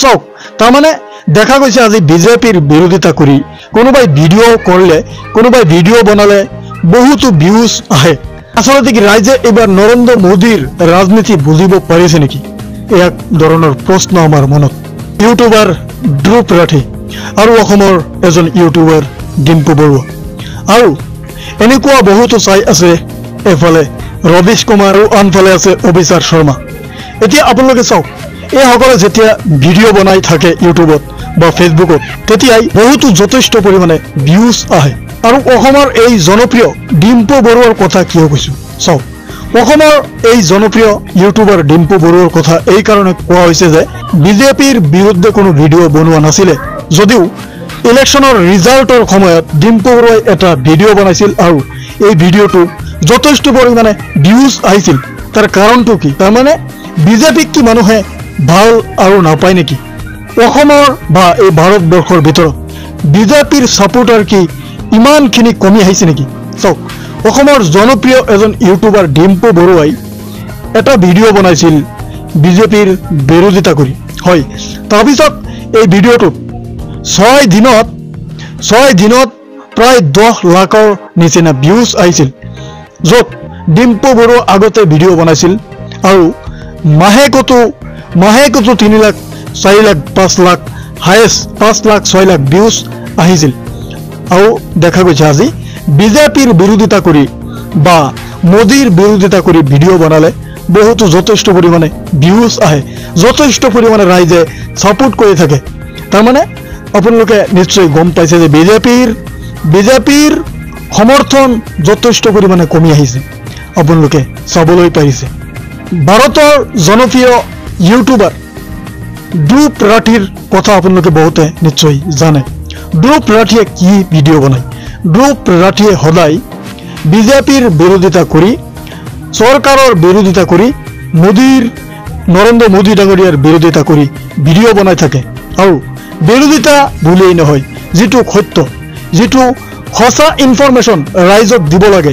চাওক, তাৰমানে দেখা গৈছে আজি বিজেপিৰ বিৰোধিতা কৰি কোনোবাই ভিডিঅ' কৰিলে, কোনোবাই ভিডিঅ' বনালে বহুতো ভিউজ আহে। আচলতে কি ৰাইজে এইবাৰ নৰেন্দ্ৰ মোদীৰ ৰাজনীতি বুজিব পাৰিছে নেকি? এক ধৰণৰ প্ৰশ্ন আমাৰ মনত। ইউটিউবাৰ ধ্ৰুৱ ৰাঠী আৰু অসমৰ এজন ইউটিউবাৰ ডিম্পু বৰুৱা আৰু এনেকুৱা বহুতো চাই আছে। এফালে ৰবিশ কুমাৰ আৰু আনফালে আছে অভিচাৰ শৰ্মা। এতিয়া আপোনালোকে চাওক, এইসকলে যেতিয়া ভিডিঅ' বনাই থাকে ইউটিউবত বা ফেচবুকত, তেতিয়াই বহুতো যথেষ্ট পৰিমাণে ভিউজ আহে। আৰু অসমৰ এই জনপ্ৰিয় ডিম্পু বৰুৱাৰ কথা কিয় কৈছোঁ চাওক, অসমৰ এই জনপ্ৰিয় ইউটিউবাৰ ডিম্পু বৰুৱাৰ কথা এই কাৰণে কোৱা হৈছে যে বিজেপিৰ বিৰুদ্ধে কোনো ভিডিঅ' বনোৱা নাছিলে যদিও ইলেকশ্যনৰ ৰিজাল্টৰ সময়ত ডিম্পু বৰুৱাই এটা ভিডিঅ' বনাইছিল আৰু এই ভিডিঅ'টো যথেষ্ট পৰিমাণে ভিউজ আহিছিল। তাৰ কাৰণটো কি? তাৰমানে বিজেপিক কি মানুহে ভাল আৰু নাপায় নেকি? অসমৰ বা এই ভাৰতবৰ্ষৰ ভিতৰত বিজেপিৰ ছাপোৰ্টাৰ কি ইমানখিনি কমি আহিছে নেকি? চাওক, অসমৰ জনপ্ৰিয় এজন ইউটিউবাৰ ডিম্পু বৰুৱাই এটা ভিডিঅ' বনাইছিল বিজেপিৰ বিৰোধিতা কৰি, হয়। তাৰপিছত এই ভিডিঅ'টোত 6 দিনত প্ৰায় 10 লাখৰ নিচিনা ভিউজ আহিছিল, য'ত ডিম্পু বৰুৱা আগতে ভিডিঅ' বনাইছিল আৰু মাহেকতো 3 লাখ, 4 লাখ, 5 লাখ, হায়েষ্ট 5 লাখ, 6 লাখ ভিউজ আহিছিল। আৰু দেখা গৈছে আজি বিজেপিৰ বিৰোধিতা কৰি বা মোদীৰ বিৰোধিতা কৰি ভিডিঅ' বনালে বহুতো যথেষ্ট পৰিমাণে ভিউজ আহে, যথেষ্ট পৰিমাণে ৰাইজে ছাপোৰ্ট কৰি থাকে। তাৰমানে আপোনালোকে নিশ্চয় গম পাইছে যে বিজেপিৰ সমৰ্থন যথেষ্ট পৰিমাণে কমি আহিছে। আপোনালোকে চাবলৈ পাৰিছে, ভাৰতৰ জনপ্ৰিয় ইউটিউবাৰ ধ্ৰুৱ ৰাঠীৰ কথা আপোনালোকে বহুতে নিশ্চয় জানে। ধ্ৰুৱ ৰাঠীয়ে কি ভিডিঅ' বনায়? ধ্ৰুৱ ৰাঠীয়ে সদায় বিজেপিৰ বিৰোধিতা কৰি, চৰকাৰৰ বিৰোধিতা কৰি, নৰেন্দ্ৰ মোদী ডাঙৰীয়াৰ বিৰোধিতা কৰি ভিডিঅ' বনাই থাকে। আৰু বিৰোধিতা বুলিয়েই নহয়, যিটো সত্য, যিটো সঁচা ইনফৰমেশ্যন ৰাইজক দিব লাগে,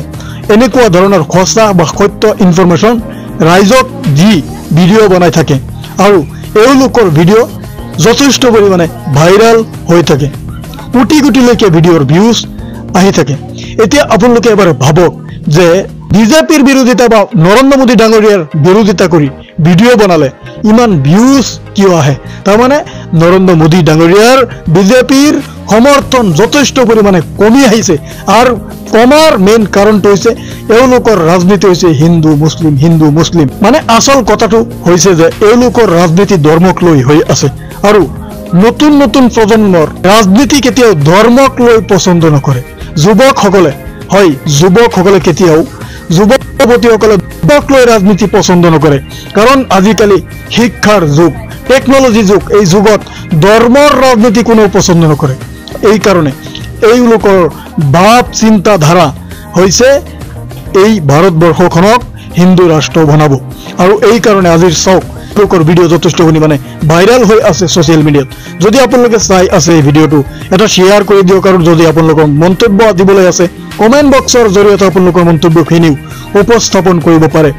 এনেকুৱা ধৰণৰ সঁচা বা সত্য ইনফৰমেশ্যন ৰাইজক দি ভিডিঅ' বনাই থাকে আৰু এওঁলোকৰ ভিডিঅ' যথেষ্ট পৰিমাণে ভাইৰেল হৈ থাকে, কোটি কোটিলৈকে ভিডিঅ'ৰ ভিউজ আহি থাকে। এতিয়া আপোনালোকে এবাৰ ভাবক যে বিজেপিৰ বিৰোধিতা বা নৰেন্দ্ৰ মোদী ডাঙৰীয়াৰ বিৰোধিতা কৰি ভিডিঅ' বনালে ইমান ভিউজ কিয় আহে? তাৰমানে নৰেন্দ্ৰ মোদী ডাঙৰীয়াৰ, বিজেপিৰ সমৰ্থন যথেষ্ট পৰিমাণে কমি আহিছে। আৰু কমাৰ মেইন কাৰণটো হৈছে এওঁলোকৰ ৰাজনীতি হৈছে হিন্দু মুছলিম, হিন্দু মুছলিম। মানে আচল কথাটো হৈছে যে এওঁলোকৰ ৰাজনীতি ধৰ্মক লৈ হৈ আছে আৰু নতুন নতুন প্ৰজন্মৰ ৰাজনীতি কেতিয়াও ধৰ্মক লৈ পচন্দ নকৰে যুৱকসকলে। হয়, যুৱকসকলে কেতিয়াও, যুৱক যুৱতীসকলে ধৰ্মক লৈ ৰাজনীতি পচন্দ নকৰে, কাৰণ আজিকালি শিক্ষাৰ যুগ, টেকনলজি যুগ। এই যুগত ধৰ্মৰ ৰাজনীতি কোনেও পচন্দ নকৰে। এই কাৰণে এইলোকৰ ভাৱ চিন্তাধাৰা হৈছে এই ভাৰতবৰ্ষখনক হিন্দু ৰাষ্ট্ৰ বনাব। আৰু এই কাৰণে আজিৰ চাওক, তেওঁলোকৰ ভিডিঅ' যথেষ্ট পৰিমাণে ভাইৰেল হৈ আছে ছ'চিয়েল মিডিয়াত। যদি আপোনালোকে চাই আছে, এই ভিডিঅ'টো এটা শ্বেয়াৰ কৰি দিয়ক আৰু যদি আপোনালোকৰ মন্তব্য দিবলৈ আছে, কমেণ্ট বক্সৰ জৰিয়তে আপোনালোকৰ মন্তব্যখিনিও উপস্থাপন কৰিব পাৰে।